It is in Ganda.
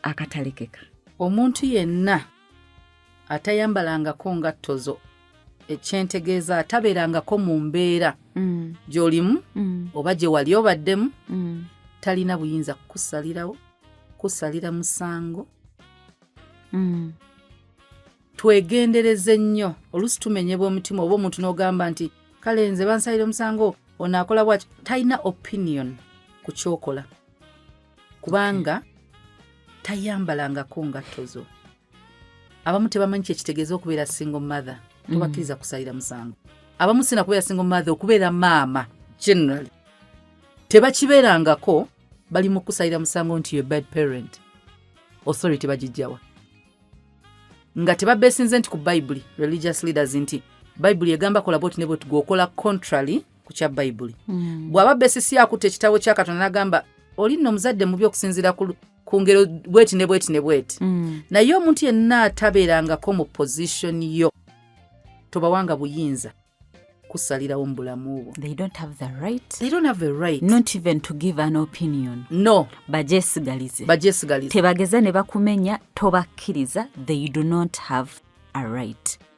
Akatalekeka. Omuntu yenna atayambalangako ngatto zo, ekyentegeeza atabeerangako mu mbeera gy'olimu oba gye wali obaddemu, talina buyinza kukusalirawo, kusalira musango. Twegendereze nnyo. Oluusi tumenyebwa omutima oba omuntu n'ogamba nti, "Kale nze bansalira omusango, ono akola bwati." Talina opinion ku kyokola kubanga tayambalangako ngatto zo. Abamu tebamanyi kyekitegeeza okubeera single mother. Tobakkiriza kusalira musango. Abamu sina kubeera single mother, okubeera maama generally tebakibeerangako. Bali mu kusalira musango nti you're bad parent. Authority bagijjawa nga tebabeesinze nti ku Bayibuli? Religious leaders nti Bayibuli egamba kola bwoti ne bwoti, gweokola contrary ku kya Bayibuli. Bw'aba besisi akutta ekitabo kya Katonda n'agamba oli nno omuzadde mubi okusinziira ku ngero bweti ne bweti ne bweti. Naye omuntu yenna atabeerangako mu position yo, tobawanga buyinza kusalirawo mu bulamu bwo. They don't have the right. They don't have a right. Not even to give an opinion. No. Bajesigalize. Bajesigalize. Tebageza ne bakumenya, tobakkiriza. They do not have a right.